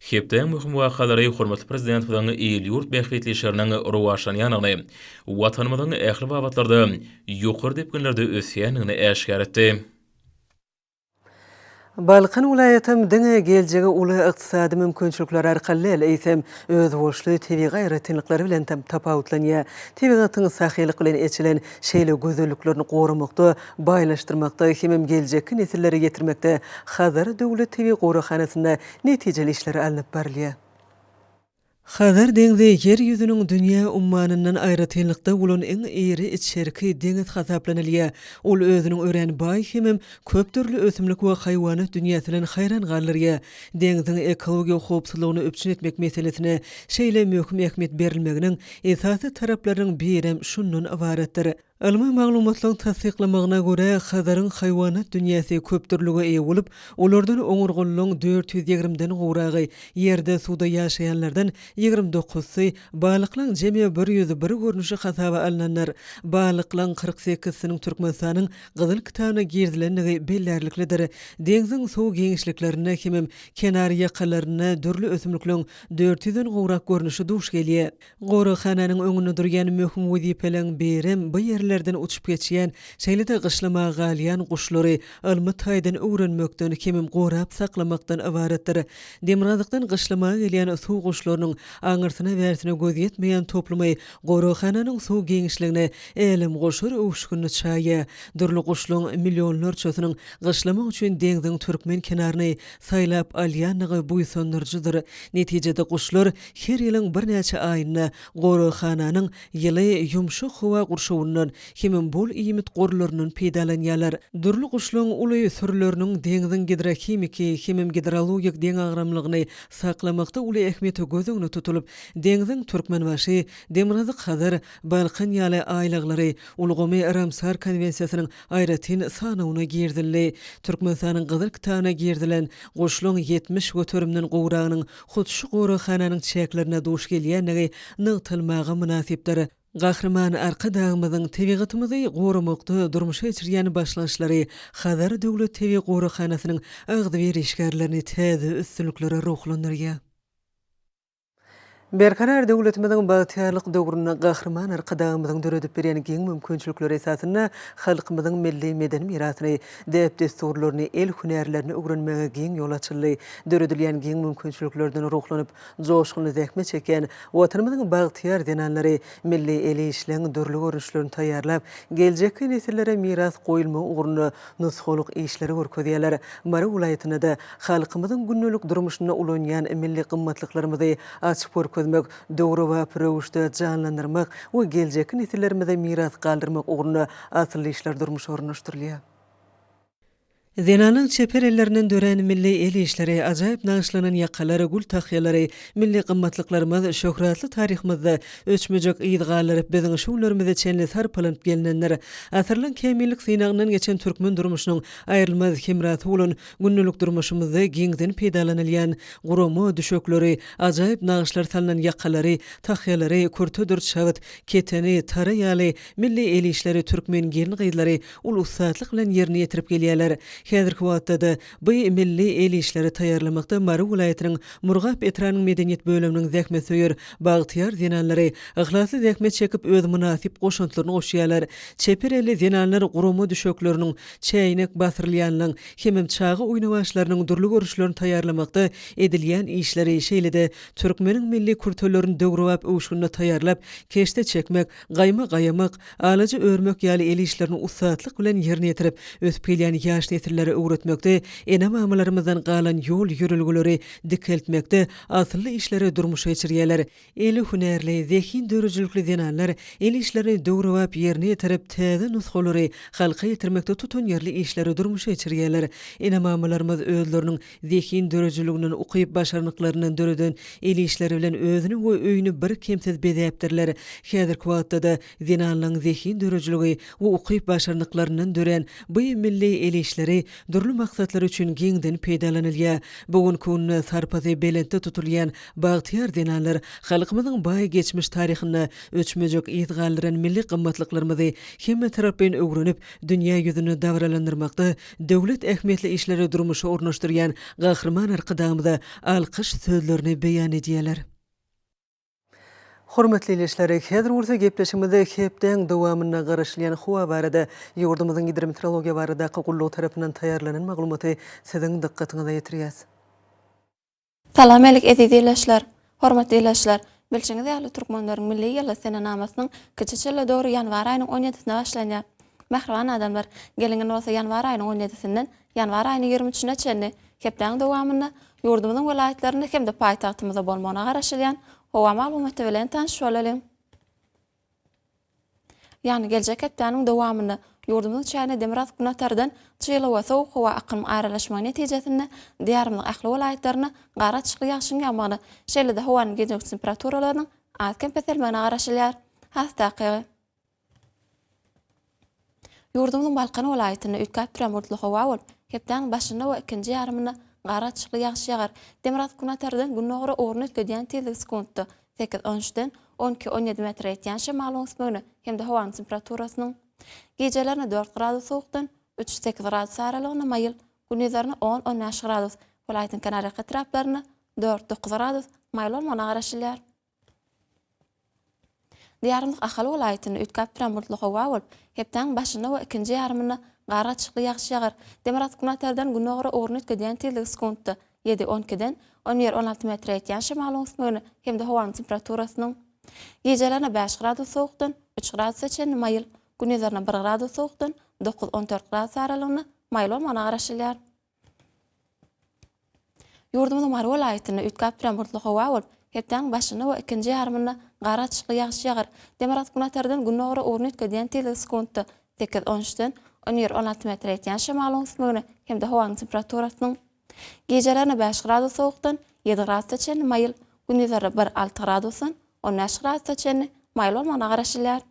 Hepdäň möhüm wakalary hormatly Prezidentimiziň il-ýurt bähbitli işleriniň rowaçlanýandygyny, Watanymyzyň ähli babatlarda ýokary depginlerde ösýändigini äşgär etdi. Balkan welaýatam diňe geljegi uly ykdysady mümkinçilikleri arkaly däl, eýsem, özboluşly tebigy aýratynlyklary bilen tapawutlanýar. Tebigatyň sahylyk bilen eçilen şeýle gözelliklerini goramakda, baýlaşdyrmakda hemem geljekki nesillere ýetirmekde Hazar döwlet tebigy goraghanasynda netijeli işler alnyp barylýar. Hazar deňzi Ýer ýüzüniň dünýä ummanyndan aýratynlykda bolan iň iri içerki deňiz hasaplanylýar. Ol özüniň örän baý hemem köp dürli ösümlik we haýwanat dünýäsi bilen haýran galdyrýar. Deňziň ekologiýa howpsuzlygyny üpjün etmek meselesine şeýle möhüm ähmiýet berilmeginiň esasy taraplarynyň birem şundan ybaratdyr. Ylmy maglumatlaryň tassyklamagyna görä, Hazaryň haýwanat dünýäsi köpdürlüge eýe bolup, olardan oňurgalylaryň 420-den gowragy, ýerde-suwda ýaşaýanlardan 29-sy, balyklaryň jemi 101 görnüşi hasaba alnandyr. Balyklaryň 48-siniň Türkmenistanyň Gyzyl kitabyna girizilendigi bellärliklidir. Deňziň suw giňişliklerinde hemem kenar ýakalarynda dürli ösümlikleriň 400-den gowrak görnüşi duş gelýär. Goraghananyň öňünde durýan möhüm wezipeleriň birem bu ýerlerden uçup geçýän, şeýle-de gyşlamaga galýan guşlary ylmy taýdan öwrenmekden hemem gorap saklamakdan ybaratdyr. Demirgazykdan gyşlamaga gelýän suw guşlarynyň aňyrsyna-bärsine göz ýetmeýän toplumy goraghananyň suw giňişligine älemgoşar öwüşginini çaýýar. Dürli guşlaryň millionlarçasynyň gyşlamak üçin deňziň türkmen kenaryny saýlap alýandygy buýsandyryjydyr. Netijede guşlar Her ýylyň birnäçe aýynda goraghananyň ýyly, ýumşak howa gurşawyndan hemem bol iýmit gorlaryndan peýdalanýarlar. Dürli guşlaryň uly sürüleriniň deňziň gidrohimiki hemem gidrologik deňagramlygyny saklamakda uly ähmiýeti göz öňünde tutulyp, deňziň Türkmenbaşy, Demirgazyk Hazar, Balkan ýaly aýlaglary ulgamy Ramsar konwensiýasynyň aýratyn sanawyna girizildi. Türkmenistanyň Gyzyl kitabyna girizilen guşlaryň 70 göterimden gowragynyň hut şu goraghananyň çäklerinde duş gelýändigi nygtalmaga mynasypdyr. Gahryman Arkadagymyzyň tebigatymyzy goramakda durmuşa geçirýän başlangyçlary Hazar döwlet tebigy goraghanasynyň agzybir işgärlerini täze üstünliklere ruhlandyrýar. Berkarar döwletimiziň bagtyýarlyk döwründe Gahryman Arkadagymyzyň döredip berýän giň mümkinçilikleri esasynda halkymyzyň milli medeni mirasyny, däp-dessurlaryny, el hünärlerini öwrenmäge giň ýol açyldy. Döredilýän giň mümkinçiliklerden ruhlanyp, joşgunly zähmet çekýän Watanymyzyň bagtyýar zenanlary milli el işleň dürli görnüşlerini taýýarlap, geljekki nesillere miras goýulmagy ugrunda nusgalyk işleri görkezýärler. Mary welaýatynda-da halkymyzyň gündelik durmuşynda ulanýan milli gymmatlyklarymyzy açyp görkezmek, döwrebap röwüşde janlandyrmak we geljekki nesillerimize miras galdyrmak ugrunda asylly işler durmuşa ornaşdyrylýar. Zenanlaryň çeper ellerinden dörän milli el işleri, ajaýyp nagyşlanan ýakalar, gül tahýalary milli gymmatlyklarymyz şöhratly taryhymyzda öçmejek yz galdyryp, biziň şu günlerimize çenli sarpalanyp gelnendir. Asyrlaryň kämillik synagyndan geçen türkmen durmuşynyň aýrylmaz hemrasy bolan gündelik durmuşymyzda giňden peýdalanylýan gurama düşekleri, ajaýyp nagyşlar salnan ýakalary, tahýalary, kürtedir çabyt, keteni, tara ýaly milli el işleri türkmen gelin-gyzlary uly ussatlyk bilen ýerine ýetirip gelýärler. Häzirki wagtda-da bu milli el işleri taýýarlamakda Mary welaýatynyň Murgap etrabynyň medeniýet bölüminiň zähmetsöýer, bagtyýar zenanlary yhlasly zähmet çekip öz mynasyp goşantlaryny goşýarlar. Çeper elli zenanlar gurama düşekleriniň, çäýnek basyrylýanlaň hemem çaga oýnawaçlarynyň dürli görnüşlerini taýýarlamakda edilýän işleri, şeýle-de türkmeniň milli kürtelerini döwrebap öwüşginde taýýarlap, keşde çekmek, gaýma gaýamak, Alaja örmek ýaly el işlerini ussatlyk bilen ýerine ýetirip, ösüp gelýän ýaş nesillere öwretmekde, ene-mamalarymyzdan galan ýol-ýörelgeleri dikeltmekde asylly işleri durmuşa geçirýärler. Eli hünärli, zehin döredijilikli zenanlar el işlerini döwrebap ýerine ýetirip, täze nusgalary halka ýetirmekde tutanýerli işleri durmuşa geçirýärler. Ene-mamalarymyz özleriniň zehin döredijiliginden, ukyp-başarnyklaryndan döreden el işleri bilen özüni we öýüni birkemsiz bezäpdirler. Häzirki wagtda-da zenanlaryň zehin döredijiligi we ukyp-başarnyklaryndan dörän bu milli el işleri dürli maksatlar üçin giňden peýdalanylýar. Bu günki günde sarpasy belentde tutulýan bagtyýar zenanlar halkymyzyň baý geçmiş taryhynda öçmejek yz galdyran milli gymmatlyklarymyzy hemmetaraplaýyn öwrenip, dünýä ýüzünde dabaralandyrmakda döwlet ähmiýetli işleri durmuşa ornaşdyrýan Gahryman Arkadagymyza alkyş sözlerini beýan edýärler. Hormatly ildeşler, häzir bolsa gepleşigimizde hepdäň dowamynda garaşylýan howa barada ýurdumyzyň Gidrometeorologiýa baradaky gullugy tarapyndan taýýarlanan maglumaty siziň dykgatyňyza ýetirýäs. Salam alik eziz ildeşler! Hormatly ildeşler! Bilşiňiz ýaly türkmenleriň milli ýyly senenamasynyň kiçi çille döwri ýanwar aýynyň on ýedisinde başlanýar. Mähriban adamlar, geliň indi bolsa ýanwar aýynyň on ýedisinden ýanwar aýynyň 23 üçüne çenli hepdäniň dowamynda ýurdumyzyň welaýatlarynda hem-de paýtagtymyzda bolmagyna garaşylýan howa maglumaty bilen tanyş bolalyň. Ýagny geljek hepdäniň dowamynda ýurdumyzyň çägine demirgazyk-günortadan çygly we sowuk howa akymyň aralaşmagy netijesinde Diýarymyzyň ähli welaýatlarynda gar açykly ýagşyň ýagmagyna, şeýle-de howanyň gijeki temperaturalarynyň az-kem peselmegine garaşylýar. Has takygy. Ýurdumyzyň Balkan welaýatynda üýtgäp durýan bulutly howa bolup, hepdäniň başynda we ikinji ýarymynda gar gatyşykly ýagyş ýagar. Demirgazyk-günortadan gündogara ugruny üýtgedýän tizligi sekuntda sekiz, on üçden on iki, on ýedi metre ýetýän şemalyň ösmegine hem-de howanyň temperaturasynyň gijelerine dört gradus sowukdan üç, sekiz gradus aralygynda maýyl, gündizlerine on, on bäş gradus, welaýatyň kenarýaka etraplarynda dört, dokuz gradus maýyl bolmagyna garaşylýar. Diýarymyz Ahal welaýatynda üýtgäp duran bulutly howa bolup, hepdäniň başynda we ikinji ýarymynda gar gatyşykly ýagyş ýagar. Demirgazyk-günortadan gündogara ugruny üýtgedýän tizligi sekuntda ýedi, on ikiden on bir, on alty metre ýetýän şemalyň ösmegine hem-de howanyň temperaturasynyň gijelerine bäş gradus sowukdan üç gradusa çenli maýyl, gündizlerine bir gradus sowukdan dokuz, on dört gradus aralygynda maýyl bolmagyna garaşylýar. Ýurdumyzyň Mary welaýatynda üýtgäp duran bulutly howa bolup, hepdäniň başynda we ikinji ýarymynda gar gatyşykly ýagyş ýagar. Demirgazyk-günortadan gündogara ugruny üýtgedýän tizligi sekuntda sekiz, on üçden on bir, on alty metre ýetýän şemalyň ösmegine hem-de howanyň temperaturasynyň gijelerine bäş gradus sowukdan ýedi gradusa çenli maýyl, gündizlerine bir, alty gradusdan on bäş gradusa çenli maýyl bolmagyna garaşylýar.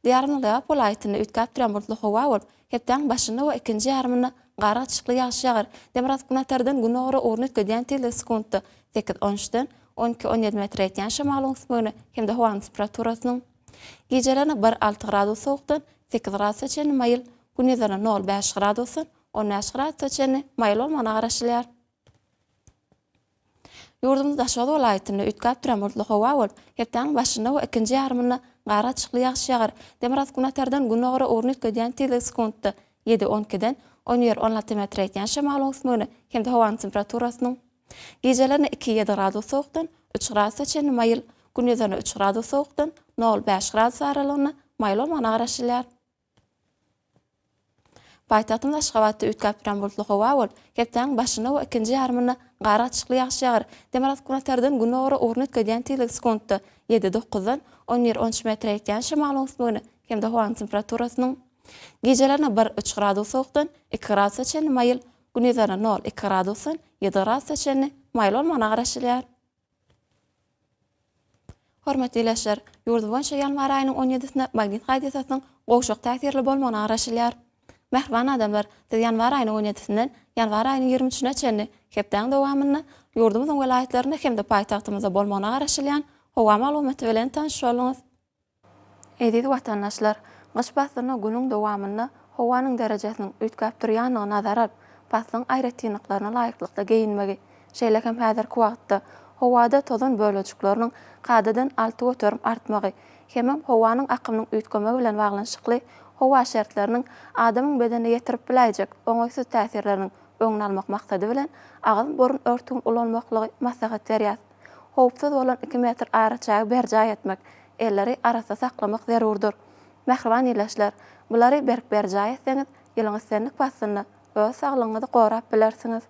Diýarymyzyň Lebap welaýatynda üýtgäp durýan bulutly howa bolup, hepdäniň başynda we ikinji ýarymynda gar gatyşykly ýagyş ýagar. Demirgazyk-günortadan gündogara ugruny üýtgedýän tizligi sekuntda sekiz, on üçden on iki, on ýedi metre ýetýän şemalyň ösmegine hem-de howanyň temperaturasynyň gijelerine bir, alty gradus sowukdan sekiz gradusa çenli maýyl, gündizlerine nol, bäş gradusdan on bäş gradusa çenli maýyl bolmagyna garaşylýar. Ýurdumyzyň Daşoguz welaýatynda üýtgäp duran bulutly howa bolup, hepdäniň başynda we ikinji ýarymynda gar gatyşykly ýagyş ýagar. Demirgazyk-günortadan gündogaryň ugruny üýtgedýän tizligi sekuntda ýedi, on ikiden on bir, 16 metre ýetýän şemalyň öwüsmegine hem-de howanyň temperaturasynyň gijelerine iki, ýedi gradus sowukdan üç gradusa çenli maýyl, gündizlerine üç gradus sowukdan nol, bäş gradus aralygynda maýyl bolmagyna garaşylýar. Paýtagtymyz Aşgabatda üýtgäp duran bulutly howa bolup, hepdäniň başynda we ikinji ýarymynda gar gatyşykly ýagyş ýagar. Demirgazyk-günortadan gündogara ugruny üýtgedýän tizligi sekuntda ýedi, dokuzdan on bir, 13 metre ýetýän şemalyň öwüsmegine hem-de howanyň temperaturasynyň gijelerine bir, üç gradus sowukdan iki gradusa çenli maýyl, gündizlerine nol, iki gradusdan ýedi gradusa çenli maýyl bolmagyna garaşylýar. Hormatly ildeşler, ýurdumyz boýunça ýanwar aýynyň on ýedisinde magnit hadysasynyň gowşak täsirli bolmagyna garaşylýar. Mähriban adamlar, siz ýanwar aýynyň on ýedisinden ýanwar aýynyň 23 üçüne çenli hepdäň dowamynda ýurdumyzyň welaýatlarynda hem-de paýtagtymyzda bolmagyna garaşylýan howa maglumaty bilen tanyş bolduňyz. Eziz watandaşlar, gyş paslynda günüň dowamynda howanyň derejesiniň üýtgäp durýandygyny nazara alyp, paslyň aýratynlyklaryna laýyklykda geýinmegi, şeýle hem häzirki wagtda howada tozan bölejikleriniň kadadan 6% artmagy hemem howanyň akymynyň üýtgemegi bilen baglanyşykly howa şertleriniň adamyň bedenine ýetirip biläýjek oňaýsyz täsirleriniň öňüni almak maksady bilen agyz-burun örtügini ulanmaklygy maslahat berýäs. Howpsuz bolan iki metr araçägi berjaý etmek, elleri arassa saklamak zerurdyr. Mähriban ildeşler, bulary berk berjaý etseňiz, ýylyň islendik paslynda öz saglygyňyzy gorap bilersiňiz.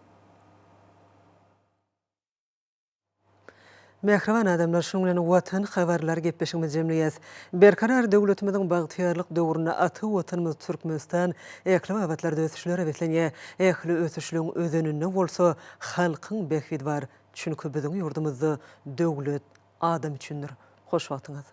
Mähriban adamlar, şunuň bilen Watan habarlary gepleşigimizi jemleýäs. Berkarar döwletimiziň bagtyýarlyk döwründe ata Watanymyz Türkmenistan ähli babatlarda ösüşlere beslenýär. Ähli ösüşligiň özeninde bolsa halkyň bähbidi bar. Çünki biziň ýurdumyzda döwlet adam üçindir. Hoş wagtyňyz.